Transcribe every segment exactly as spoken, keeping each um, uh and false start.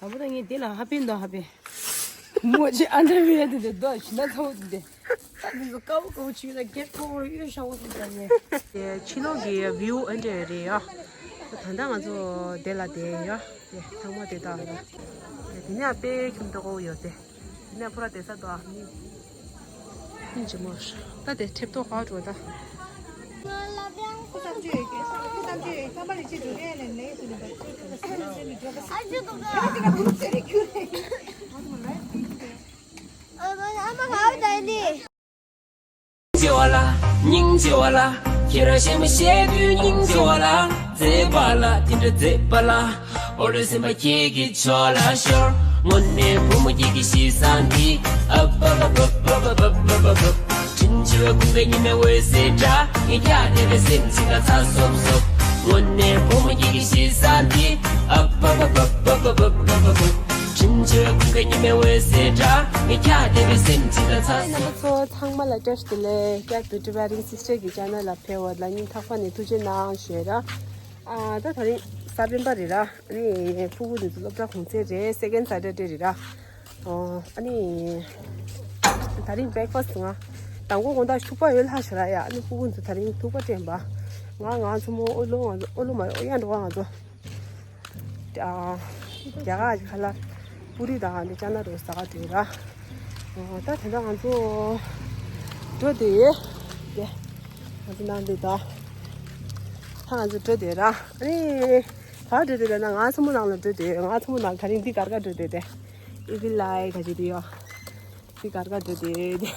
དང་པོ་ད་ངས་དེ་ལ་ཧ་པན་དང་ཧ་པན། མོ་ཆེ་ཨན་ཌར་ཝེར་དེ་འདྲ་འདུག་ཞིམ་ན་ཚ་བོ་དེ་འདྲ། ད་དེ་ཚོ་དཀར་པོ་དཀར་པོ་ཆུ་ལ་སྒེར་ཁོག་གཡོ་ཤ་བོ་སུ་ཙམ་ནས། ཕྱི་ལོགས་ཀྱི་བིའུ་ཨ་འདྲ་རེད་ཡ། ད་ད་ང་ཚོ་དེ་ལ་བསྡད་ཡ། དེ་ཚང་མ་དེ་དག་ལ། དེ་ནས་དཔེ་ཁྱིམ་ཐོག་ཡོད་དེ། དེ་ནས་ཕོ་ར་དེ་ས་དོ་ཨ་མི། ཨིན་ཅི་མོ། ད་དེ་ཁྲེབ་ཏོག་ག་འགྲོ་ད། སྙིང་རྗེ་བ་ལ། སྙིང་རྗེ་བ་ལ། ཁྱེད་རང་གཞན་མ་བཤད་དུས་སྙིང་རྗེ་བ་ལ། མཛེས་པ་ལ་དེ་འདྲ་མཛེས་པ་ལ། འོ་རེ་སེམས་པ་ཁྱེད་ཀྱི་ཕྱོགས་ལ་ཤོར། དངོས་གནས་བུ་མོ་ཁྱེད་ཀྱི་གཤིས་བཟང་འདི། ཨ་པ་པ་པ་པ། དྲིན་ཆེ་བའི་ཁུངས་ཀྱི་ཉི་མའི་འོད་ཟེར་འདྲ། ངས་ཀྱང་དེ་ལས་སེམས་ཅི་ལ་ཚ་སོབ་སོབ། དངོས་གནས་བུ་མོ་ཁྱེད་ཀྱི་གཤིས་བཟང་འདི། ཨ་པ་པ་པ། དྲིན་ཆེ་བའི་ཁུངས་ཀྱི་ཉི་མའི་འོད་ཟེར་འདྲ། ངས་ཀྱང་དེ་ལས་སེམས་ཅི་ལ་ཚ། རྣམ་པ་ཚོ་ཚང་མ་ལ་བཀྲ་ཤིས་བདེ་ལེགས། སྐྱབས་དུ་ཊི་བ་རིང་སིས་ཊར་གྱི་ཅེ་ནལ་ལ་ཕེབས་པ་ལ་སྙིང་ཐག་པ་ནས་ཐུགས་རྗེ་གནང་ཞུ་ཡ་ར། ཨ་ད་དེ་རིང་གཟའ་སྤེན་པ་རེད་ར། ཨ་ནི་ཕྲུ་གུ་འདི་ཚོ་སློབ་གྲྭ་གུང་སེང་རེད། སེ་ཀེན་ཌ་སེ་ཊར་ཌེ་རེད་ར། ཨོ་ཨ་ནི་དེ་རིང་བྷེ་རེག་ཕ་སི་ཊི་ང་དང་པོ་དགོང་དག་ཐུག་པ་ཡོད་ལྷ་ཞུ་ར་ཡ། ཨ་ནི་ཕྲུ་གུ་འདི་ཚོ་དེ་རིང་ཐུག་པ་དྲན་པ། ང་ང་མཚོ་མོ་ཨོ་ལོ་ང་ཚོ་ཨོ་ལོ་མ་ཨོ་ཡ་འགྲོ་བ་ང་ཚོ། རྒྱ་གར་གྱི་ཁ་ལག་པུ་རི་དང་འདི་ཅ་ན་རོ་ཟ་ག་འགྲོ་ཡོད་ར། ད་དེ་འདྲ་ང་ཚོ་འགྲོ་བསྡད་ཡོད། དེ་ང་ཚོ་ནང་འདི་ད་ད་ང་ཚོ་འགྲོ་བསྡད་ཡོད་ར། ཨ་ནི་ག་འགྲོ་བསྡད་ཡོད་ན་ང་མཚོ་མོ་ནང་ལ་འགྲོ་བསྡད་ཡོད། ང་མཚོ་མོ་ནང་དེ་རིང་འདི་སྒར་ག་འགྲོ་བསྡད་དེ། ཨི་བི་ལའི་ག་ཅིག་འདི་ཡོད། འདི་སྒར་ག་འགྲོ་བསྡད་དེ།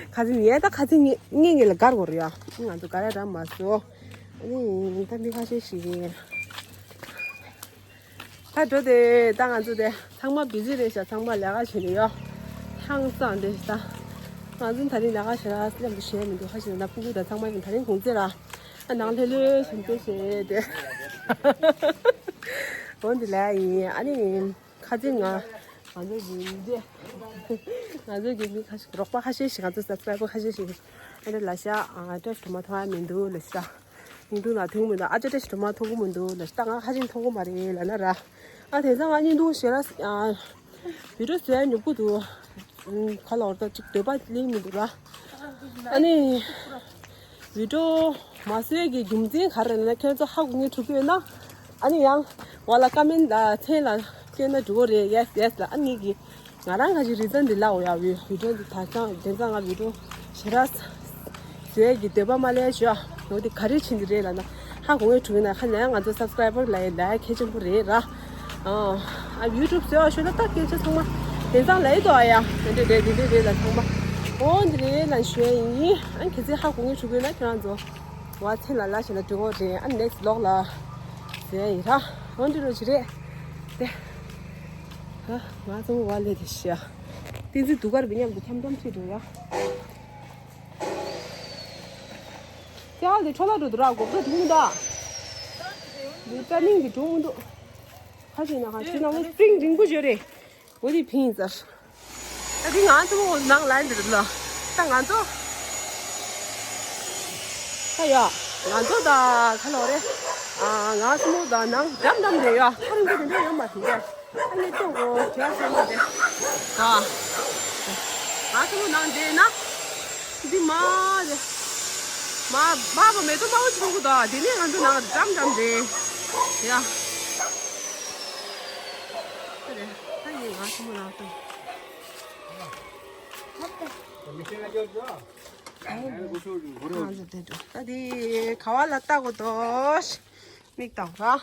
ཁ་སང་ངས་ད་ཁ་སང་ངས་ངས་ངས་ལ་སྒར་གོ་ར་ཡ། ང་ཚོ་སྒར་ཡ་ར་མ་སོ། ཨ་ནི་ད་མི་ཁ་ཤས་ཤིག་ཡིན། ད་འགྲོ་དེ་ད་ང་ཚོ་དེ་ཚང་མ་བི་ཟི་རེད་ཤག་ཚང་མ་ལས་ཀ་བྱེད་ནས་ཡོད། ཧང་སང་དེ་ད་ང་ཚོ་ད་རིང་ལས་ཀ་བྱེད་ར་སེམས་པ་ཞེ་མི་འདུག་ཁ་ཤས་ད་ཕྲུ་གུ་ད་ཚང་མ་ཡིན་ད་རིང་གུང་སེང་ར། ཨ་ནང་ལྷོད་ལྷོད་བྱེད་དེ་བྱེད་དེ། འོ་འདི་ལ་ཡིན། ཨ་ནི་ཁ་སང་ང་ང་ཚོ་གི་མི་ཚེ་ང་ཚོ་གི་མི་ཁ་ཤས་རོགས་པ་ཁ་ཤས་ཤིག་ང་ཚོ་སབ་སི་ཀ་རའེ་བར་ཁ་ཤས་ཤིག་ཨ་འདི་ལ་ཤ་ཨ་ཏྲེ་ཤི་དུ་མ་ཐོང་ཡ་མི་འདུག་ལ་ཤ། མིང་ཐོ་ན་ཐུག་མི་འདུག་ཨ་ཅག་ཏྲེ་ཤི་དུ་མ་ཐུག་གི་མི་འདུག་ལ་ཤ། ད་ང་ཁ་ཤས་ཐུག་གི་མ་རེད་ལ་ན་ར། ཨ་དེང་སང་ང་གཉིས་འདུག་ཞེ་ལ་ཨ་བི་ཌིའོ་བཟོ་ཡ་ཉོབ་གི་འདུག་ཁ་ལོར་ད་ཅིག་འདོད་པ་སླེབས་མི་འདུག་ར། ཨ་ནི་བི་ཌིའོ་མ་བཟོས་ཀྱི་རྒྱུ་མཚན་ག་རེ་ན་ཁྱེད་ཚོ་ཧ་གོ་ངེས་འགྲོ་གི་ཡོད་ན། ཨ་ནི་ཡང་བ་ལ་ཀ་མེན་ཊི་ལ་མཚན་ལ་སྐྱོན་ན་འགྲོ་གི་རེད། ཡེ་སི་ཡེ་སི་ལ་ཨ་ནི་གི་ང་རང་ག་ཅིག་རི་ཛན་འདི་ལ་འོ་ཡ་བི་ཌིའོ་འདི་ད་ཅང་དེང་སང་ང་བི་ཌིའོ་ཞེ་དྲག་བཟོས་ཀྱི་འདོད་པ་མ་སླེབས་ཤག་འོ་དེ་ག་རེ་བྱེད་འདི་རེད་ལ་ན་ཧ་གོ་ངེས་འགྲོ་གི་ན་ཁ་ནས་ང་ཚོ་སབ་སི་ཀ་རའེ་བར་ལ་ཡ་ལ་ཡ་གལ་ཆེན་པོ་རེད་ར། ཨ་ཡུ་ཊུབ་བཟོས་པ་ཤོད་ན་ད་སྐད་ཆ་ཚང་མ་དེང་སང་ལ་ཡི་དོ་ཨ་ཡ་དེ་འདྲ་རེད་དེ་འདྲ་རེད་ལ་ཚང་མ་འོ་འདི་རེད་ལ་ཞུ་ཡ་ཡིན། ཨ་གལ་སྲིད་ཧ་གོ་ངེས་འགྲོ་གི་ན་ཁྱེད་རང་ཚོ་བ་ཚེ་ལ་ལ་ཞེ་ལ་འགྲོ་གི་རེད། ཨ་ནེག་སི་ལོག་ལ་བཟོས་ཡ་ཡིན་ར། འོ་འདི་རུ་ཅི་རེད་དེ། ཨ་ང་ཚོ་བ་ལས་དེ་ཤ། བསྟན་འཛིན་དུ་གར་བི་མཉམ་དུ་འཆམ་འཆམ་བྱེད་འགྲོ་ཡ། ཀྱང་དེ་འཕྲོ་ལ་འགྲོ་འདུག་ར་གོ་སྐབས་འདུག་མི་འདུག་འདི་རྩ་མིང་གི་འགྲོ་མི་འདུག་ཁ་ཅིག་ན་ཁ་ཅིག་ན་ལོ་སྤྲིན་རིང་པོ་ཡོད་རེད། འོ་དེ་ཕིང་ཟེར། ད་དེ་ང་ཚོ་ནང་ལ་འདིར་ལ། ད་ང་ཚོ། ད་ཡ། ང་ཚོ་ད་ཁ་ལོ་རེད། ཨ་ང་ཚོ་མོ་ད་ནང་འགྲམ་འགྲམ་རེད་ཡ། ཐག་རིང་པོ་དེ་འདྲ་ཡོད་མ་རེད། ཨ་ནི་ལྟོས་གོ་དེ་ཡ་ཟེར་མ་རེད། ད། ང་ཚོ་མོ་ནང་འདྲེས་ན། འདི་མ་རེད། མ་མ་པ་མེ་ཏོག་དམར་པོ་ཆུང་གུ་ད་དེ་ནས་ང་ཚོ་ནང་འགྲམ་འགྲམ་རེད། ཡ། ད་རེད། ད་ཡིན་ང་ཆུང་མ་ལགས་ད། ད་དེ་ག་བ་ལ་ལྟ་གོ་དོ། མིག་དང་ར།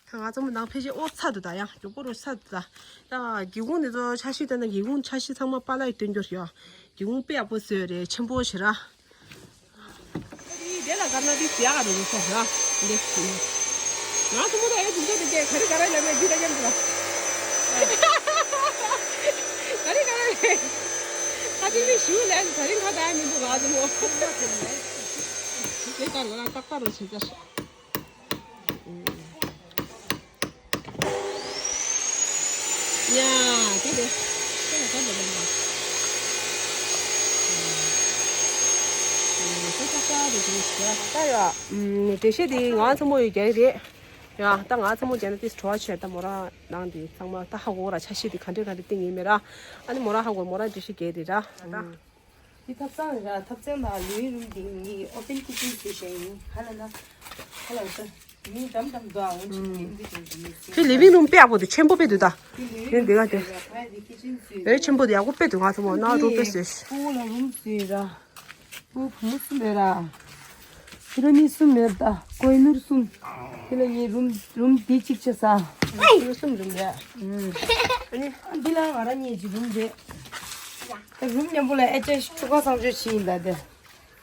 ད་ང་ཚོ་མོ་ནང་ཕལ་ཆེར་ཨོ་ཚ་འདུག་ད་ཡ། མགྱོགས་པོ་རུ་ཚ་འདུག་ད། ད་སྒེའུ་ཁུང་འདི་ཚོ་འཆར་གཞི་ལྟར་ན་སྒེའུ་ཁུང་འཆར་གཞི་ཚང་མ་པཱ་ལགས་ཀྱིས་སྟོན་རྒྱུ་རེད་ཡ། སྒེའུ་ཁུང་དཔེ་ཡག་པོ་བཟོས་རེད། ཆེན་པོ་ཞེ་ར། ཨ་ནི་དེ་ལ་དཀར་ནག་དེ་ཟེར་ཡག་རེད་མི་ཤེས་ར། འདི་ང་ཚོ་མོ་ད་ཡ་དུང་ཆ་དེ་གས་ག་རེ་ག་རེ་ལབ་ནས་འདི་ད་ཡང་འདུག་ལ། ག་རེ་ག་རེ་རེད། ད་དེ་མི་ཞུ་ལན་ད་རིང་ཁ་ད་ཡ་མི་འདུག་ང་ཚོ་མོ། དེ་ལྟར་ང་རང་ཏག་ཏག་རུ་བྱེད་ཚར། ཡ། དེ་རེད། དེ་ལ་ག་འདྲ་ལབ་ན། ས་ཆ་ག་རེ་ ད་ཡ། འགྲེལ་བཤད་དེ་ང་ཚོ་མོ་ཡོད་རྒྱག་གི་རེད། ཡ། ད་ང་ཚོ་མོ་རྒྱག་ན་ཏིས་བྲོ་བ་ཆེ། ད་མོ་རང་ནང་དེ་ཚང་མ་ད་ཧ་གོ་ར། ཆ་ཤས་དེ་ག་འདྲས་ག་འདྲས་སྟེང་ཡིན་མེད་ར། ཨ་ནི་མོ་རང་ཧ་གོ། མོ་རང་འགྲེལ་བཤད་རྒྱག་དེ་ར། ད། འདི་ཐབ་ཚང་ར། ཐབ་ཚང་དང་living room་དེ་ངའི་open kitchen་བཟོས་བཞག་ཡིན། ཧ་ལ་ན། ཧ་ལ་ས། མི་འགྲམ་འགྲམ་དུ་ཨ་འོང་ཆུ་ཡིན་འདི་དེ་འདི་མི་ཚེ། ཁྱོད་living room་དཔེ་ཡག་པོ་འདུག་ཆེན་པོ་དཔེ་འདུག་ད། འདི་living room་འདི་ག་དེ། ཁ་འདི་kitchen་བཟོས། ཨེ་ཆེན་པོ་འདི་ཡག་པོ་དཔེ་འདུག་ང་ཚོ་མོ་ནང་འགྲོ་དཔེ་བཟོས། ཕྲུ་གུ་ལ་room་བཟོས་ར། ཕྲུ་གུ་བུ་མོ་གསུམ་ཡོད་ར། ཕྱི་ལོགས་ནི་གསུམ་ཡོད་ད། ཀོ་ནུར་གསུམ། དེ་ལ་ངའི་room room་འདི་གཅིག་བྱས་ས། ཕྱི་ལོགས་གསུམ་room་རེད། ཨ་ནི། འདི་ལ་ང་རང་གཉིས་ཀྱི་room་རེད། ད་room་མཉམ་པོ་ལ་ཨེ་ཅེ་ཆུ་ཁ་གསང་སྤྱོད་བྱས་ཡིན་ད་དེ།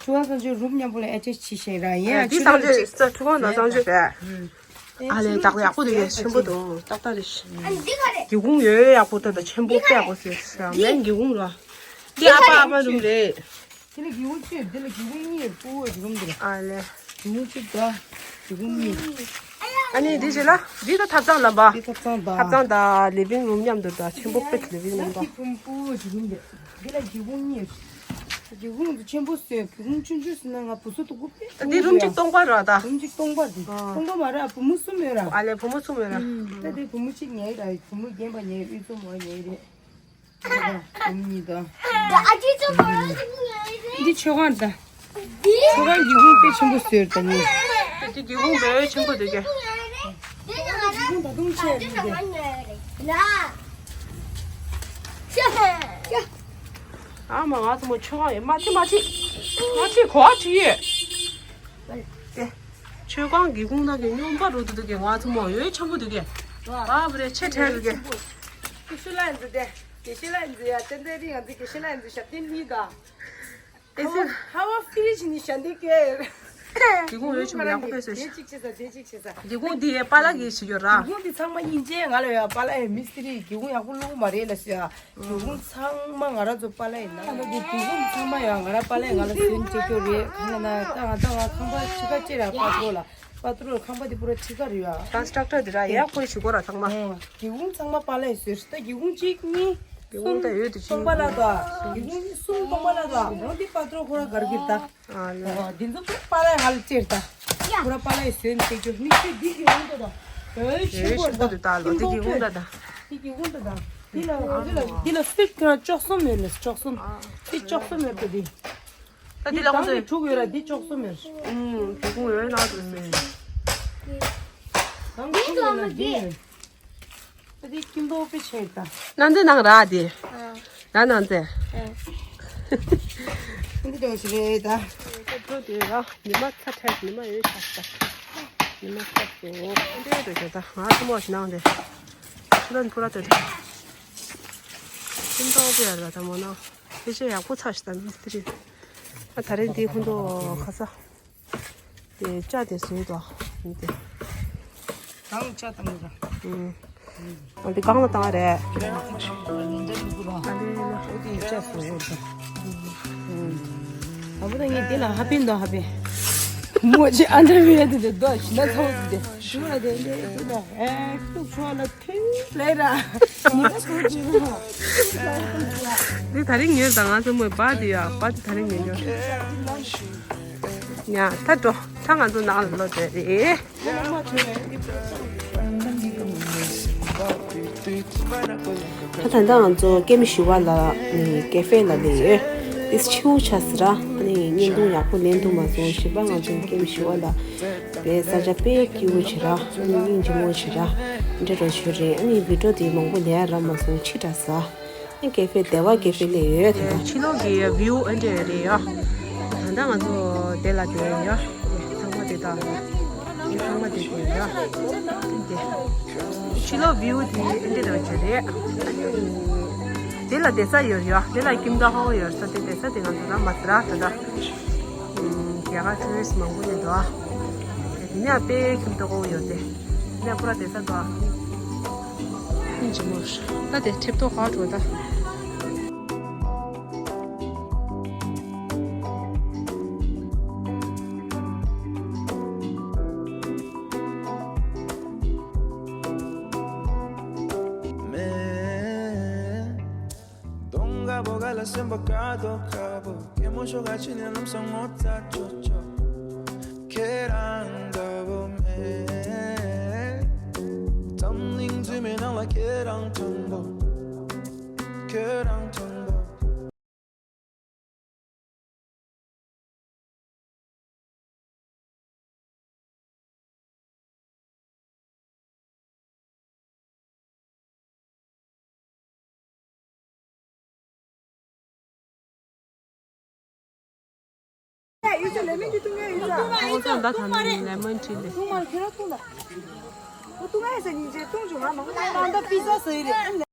ཆུ་ཁ་གསང་སྤྱོད་room་མཉམ་པོ་ལ་ཨེ་ཅེ་བྱས་ཤིང་ར་ཡིན། ཨ་འདི་གསང་སྤྱོད་ཆུ་ཁ་གསང་སྤྱོད་རེད། ཨ་ལས་བདག་པོ་ཡག་པོ་འདུག་གས། ཆེན་པོ་འདུག་ཏག་ཏག་རེད། སྒེའུ་ཁུང་ཡོད་ཡག་པོ་ད། ད་ཆེན་པོ་དཔེ་ཡག་པོ་བཟོས་ས་མེད་སྒེའུ་ཁུང་ར། འདི་ཨ་ཕ་ཨ་མ་room་རེད། དེ་ལ་སྒེའུ་ཁུང་གཅིག་དེ་ལ་སྒེའུ་ཁུང་གཉིས་ཕྲུ་གུ་གཅིག་room་དེ་ལ། ཨ་ལས། སྒེའུ་ཁུང་གཅིག་དང་སྒེའུ་ཁུང་གཉིས། ཨ་ནི་འདི་བྱས་ལ་འདི་ད་ཐབ་ཚང་ལམ་པ། འདི་ཐབ་ཚང་དང་། ཐབ་ཚང་དང་living room་མཉམ་དུ་ད་ཆེན་པོ་དཔེ་living room་ད། ཕྲུ་གུ་གཅིག་room་དེ། འདི་ལ་སྒེའུ་ཁུང་གཉིས། སྒེའུ་ཁུང་དེ་ཆེན་པོ་བཟོས། སྒེའུ་ཁུང་ཆུང་ཆུང་བཟོས་ན་ང་བུ་སུ་དུ་གུ་དཔེ་ད་འདི་room་གཅིག་སྟོང་པ་ར་ད། room་གཅིག་སྟོང་པ་དེ། ཨ། སྟོང་པ་མ་ར་བུ་མོ་གསུམ་ཡོད་ར། ཨ་ལས་བུ་མོ་གསུམ་ཡོད་ར། ད་དེ་བུ་མོ་གཅིག་ཉལ་ར། བུ་མོ་རྒན་པ་ཉལ། དབུས་གཙང་མ་ཉལ་རེད། འདི་མཆོད་ཁང་ད། མཆོད་ཁང་སྒེའུ་ཁུང་དཔེ་ཆེན་པོ་བཟོས་ད་ནི། དེ་སྒེའུ་ཁུང་དཔེ་ཆེན་པོ་འདུག་གས། སྒེའུ་ཁུང་ད་དུང་ཆེ་རེད་དེ། ཨ་མ་ང་ཚོ་མོ་མཆོད་ཁང་ཡོད་མ་ཁྲིད་མ་ཁྲིད། མ་ཁྲིད་གོ་ཁྲིད་ཡོད། དེ། མཆོད་ཁང་སྒེའུ་ཁུང་ནང་གི་སྨྱོན་པ་རུ་དུ་དུ་གི་ང་ཚོ་མོ་ཡོད་ཆེན་པོ་དུ་གི། ཨ་བ་རེ་ཆེ་ཁྲལ་དུ་གི། ཀི་ཤུ་ལ་ཡིན་ཚུ་དེ། ཀི་ཤུ་ལ་ཡིན་ཚུ་ཡ་ཏན་ཏན་རི་ང་ཚོ་ཀི་ཤུ་ལ་ཡིན་ཚུ་ཞབས་བརྟན་གཉིས་དང་། ཨེ་ཧ་ཧ་བ་ཧྥི་རི་ཇི་ནི་ཞབས་བརྟན་གྱི། སྒེའུ་ཁུང་ཡོད་ཆེན་པོ་ཡག་པོ་ཕེབས་སོང་། དེ་གཅིག་བྱེད་ས་དེ་གཅིག་བྱེད་ས། སྒེའུ་ཁུང་འདི་ཡའི་པཱ་ལགས་ཀྱིས་བྱེད་ཡོད་ར། སྒེའུ་ཁུང་འདི་ཚང་མ་དབྱིན་ཇི་ང་ལ་ཡ་པཱ་ལགས་ཡ་མི་སི་ཏི་རི་སྒེའུ་ཁུང་ཡག་པོ་བླུགས་མ་རེད་ལ་ཟེར་ཡ། སྒེའུ་ཁུང་ཚང་མ་ང་རང་ཚོ་པཱ་ལགས་ཡིན་ན། ང་གི་སྒེའུ་ཁུང་ཚང་མ་ཡང་ང་རང་པཱ་ལགས་ང་ལ་སོན་བྱེད་རྒྱུ་རེད། གང་ལ་ན་ད་ང་ད་ང་ཁང་པ་ཕྱི་ཁ་ཅེ་ར་པ་ཏྲོ་ལ་པ་ཏྲོ་ལ་ཁང་པ་དེ་པུ་ར་ཕྱི་ཁ་རེད་ཡ། ཀོན་སི་ཊྲག་ཊར་དེ་ར་ཡག་པོ་ཞིག་གོ་ར་ཚང་མ། སྒེའུ་ཁུང་ཚང་མ་པཱ་ལགས་ཡིན་ཟེར། ད་སྒེའུ་ཁུང་གཅིག་གཉིས་སྒེའུ་ཁུང་ད་ཡོད་དུ་ཅི། སྟོང་པ་ལ་ད་སྒེའུ་ཁུང་གཉིས་གསུམ་སྟོང་པ་ལ་ད་འོ་དེ་པ་ཏྲོ་ཁོ་ར་གར་གིར་ད། ཨ་ལེ། ཨ་འདི་ཚོ་པཱ་ལགས་ང་ལ་སྟེར་ད། ཁོ་ར་པཱ་ལགས་ཡིན་ཟེར་ཏེ་ཁྱོད་མི་ཁྱོད་འདི་སྒེའུ་ཁུང་ད་ད། ཨེ་ཆེན་པོ་ཆེན་པོ་དུ་ད་ལོ་འདི་སྒེའུ་ཁུང་ད་ད། འདི་སྒེའུ་ཁུང་ད་ད། འདི་ལ་འདི་ལ་འདི་ལ་སུ་ཁྱོད་རང་བཅུ་གསུམ་ཡོད་ལ་བཅུ་གསུམ། འདི་བཅུ་གསུམ་ཡོད་ད་འདི། བཅུ་གསུམ་ཡོད། ཨུམ། སྒེའུ་ཁུང་ཡོད་ན་དུ་སེ། ད་འདི་ལ་འདི་ཡོད། ད་འདི་ཁྱིམ་ཐོག་དཔེ་ཆེ་ད། ནང་དེ་ནང་ར་དེ། ཨ། ད་ནང་དེ། ཨ། འདི་འདྲ་ཞིག་རེད་ད། ད་འགྲོ་དེ་ར་ཉི་མ་ཚ་ཐལ་ཉི་མ་ཡོད་ཤག་ད། ཉི་མ་ཚ་སོ། འདི་འདྲ་ཞིག་ད་ང་ཚོ་མོ་ཞིག་ནང་དེ། ཁྱིམ་ཐོག་ཕུ་ར་དེ་དེ། ཁྱིམ་ཐོག་དཔེ་ཡར་ལ་ད་མོ་ནང་། ཕལ་ཆེར་ཡག་པོ་ཚར་ཤག་ད་མི་སི་ཏི་རི། ཨ་ད་རེས་འདི་ཁོང་ཚོ་ཁ་ས། དེ་ལྕགས་དེ་བཟོས་དོ། དེ། གང་ལྕགས་བཏང་གི་ར། ཨུམ། ཨ་དེ་གང་ལ་བཏང་རེད། ཨ་དེ་ལྕགས་བཟོས་དོ། ཨུམ། ཨ་བུ་ད་ངས་དེ་ལ་ཧ་པིན་དོ་ཧ་པིན། མོ་ཅི་ཨན་ཌར་ཝེར་དེ་དེ་དོ་ཞི་ན་ཚོགས་དེ་དེ། ཞུ་བ་དེ་དེ་དེ་དོ་ཨེ་ཏུག་ཆོག་ལ། ལས་ར། ཉི་མ་སོ་ཅི་ར། འདི་ད་རིང་ཉོས་དང་ང་ཚོ་མོའི་པ་དེ་ཡ་པ་དེ་ད་རིང་ཉོས་ཉོས། ཉ་ད་འགྲོ་ད་ང་ཚོ་ནང་ལ་ལོག་བསྡད་རེད། ད་ད་ལྟ་ང་ཚོ་ཀེམ་བཞི་པ་ལ་ནི་ཀེ་ཧྥེ་ལ་སླེབས་ཡོད། དེ་ཕྱི་པོ་ཆགས་སི་ར་ནི་བརྙན་ཐུང་ཡག་པོ་ལེན་ཐུབ་མ་སོང་། བཞི་པ་ང་ཚོ་ཀེམ་བཞི་པ་ལ། དེ་ས་ཆ་དཔེ་སྐྱིད་པོ་བྱེད་ར། སྙིང་རྗེ་མོ་བྱེད་ར། འདྲེ་རོ་ཆུ་རེད། ཨ་ནི་བི་ཌིའོ་དེ་མང་པོ་ལས་ར་མ་སོང་ཕྱི་དྲགས་ས། ཨ་ནི་ཀེ་ཧྥེ་བདེ་བ་ཀེ་ཧྥེ་ལས་ཡོད་དེ་ད། ཕྱི་ལོགས་ཀྱི་བིའུ་ཨ་འདྲེ་རེད་ཡ། ད་ལྟ་ང་ཚོ་དེ་ལ་བསྡད་ཡ། ཚང་མ་དེ་དང་། ཚང་མ་དེ་དེ་ཡ། དེ། ཕྱི་ལོགས་བིའུ་དེ་ཨ་འདྲེ་རོ་ཆུ་རེད། ཨ་ནི། དེ་ལ་བསྡད་ས་ཡོད་ཡ། དེ་ལ་ཀིམ་ད་ཧོ་ཡོད་ས་དེ་བསྡད་ས་དེ་ང་ཚོ་ར་མ་ཟ་ར་ད་ད། རྒྱ་གར་ཊུ་རི་སི་མང་པོ་ཡོད་དོ། དེ་ནས་དཔེ་ཁྱིམ་ཐོག་ཡོད་དེ། དེ་ནས་པུ་ར་བསྡད་ས་དོ། ཨིན་ཇི་མོ་ཤ། ད་དེ་ཁྲེབ་ཐོག་ག་འགྲོ་ད། ཁྱེད་རང་འདྲ་བོ་མེད། འཛམ་གླིང་འཛུལ་མའི་ནང་ལ་ཁྱེད་རང་དང་པོ། ཁྱེད་རང་དང་པོ། ཁོང་ཚོ་ད་ཐ་ན་ལེ་མོན་ཊི་ལེ།